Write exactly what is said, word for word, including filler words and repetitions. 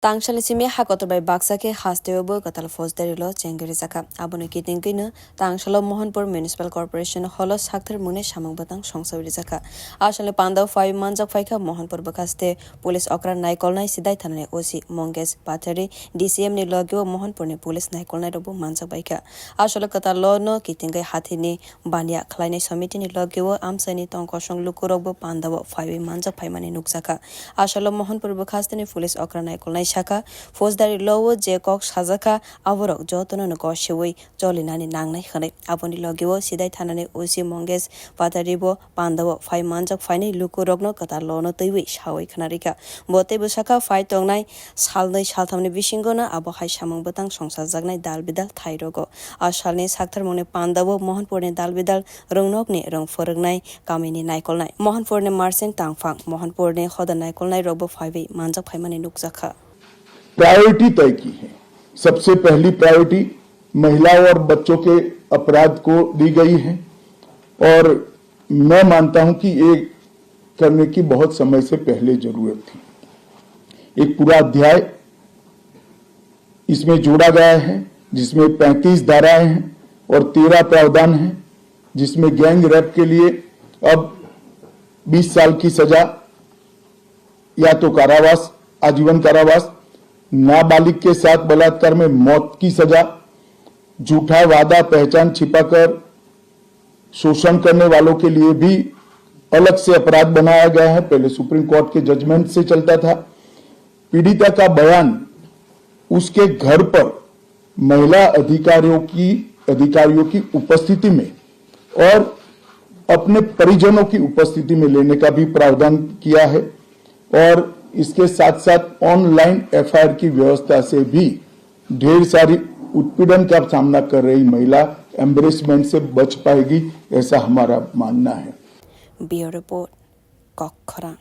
Tangsalni simi ha kotor bai baksa khe hasteo bo kwtal faujdari law chengwi rijakha. Aboni kitingwino tangsalo Mohanpur Municipal Corporation holo sakthar mungni samung bwtang songsawi rijakha. Asalni pandao phai manjak phaikha Mohanpur bwkhaste police okra naikolnai Sidai thanani O C Mongesh Pathari, D C M ni logeo Mohanpurni police naikolnai rokbo manjak baikha. Asalo kwtal law no kitingwi hathini baniya khlainai somitini logeo amchaini tongkosong lukurokbo pandao phaiwi manjak phaimani nukjakha. Asalo Mohanpur bwkhasteni police okra naikolnai sakha, faujdari law-o je kok sajakha, aborok jotono no gosiwi cholinani nangnai hwnwi. Aboni logeo Sidai thanani O C Mongesh Pathari bo pandao phai manjak phainai lukurokno kwtal law-no twiwi sawi khwnarikha. Bo teibo sakha, phai tongnai salnwi salthamni bisingono abo hai samung bwtang songsajaknai dal bidal thai rogo. A salni saktharmungni pandao Mohanpurni dal bidal rwngnokni rwng phwrwngnai kamini naikolnai, Mohanpurni Marsing Tangphang, Mohanpurni hoda naikolnai rokbo phaiwi manjak phaimani nukjakha. Priority तय की है। सबसे पहली प्रायोरिटी महिलाओं और बच्चों के अपराध को दी गई है और मैं मानता हूं कि ये करने की बहुत समय से पहले जरूरत थी। एक पूरा अध्याय इसमें जोड़ा गया है, जिसमें पैंतीस धाराएं हैं और तेरह प्रावधान हैं, जिसमें गैंग रेप के लिए अब बीस साल की सजा या तो कारावास, आजीवन कारावास, नाबालिग के साथ बलात्कार में मौत की सजा, झूठा वादा, पहचान छिपाकर शोषण करने वालों के लिए भी अलग से अपराध बनाया गया है। पहले सुप्रीम कोर्ट के जजमेंट से चलता था। पीड़िता का बयान उसके घर पर महिला अधिकारियों की, अधिकारियों की उपस्थिति में और अपने परिजनों की उपस्थिति में लेने का भी प्रावधान किया है और इसके साथ-साथ ऑनलाइन एफआईआर की व्यवस्था से भी ढेर सारी उत्पीड़न का सामना कर रही महिला एम्बेरसमेंट से बच पाएगी, ऐसा हमारा मानना है। Bureau Report, Kokkhorang.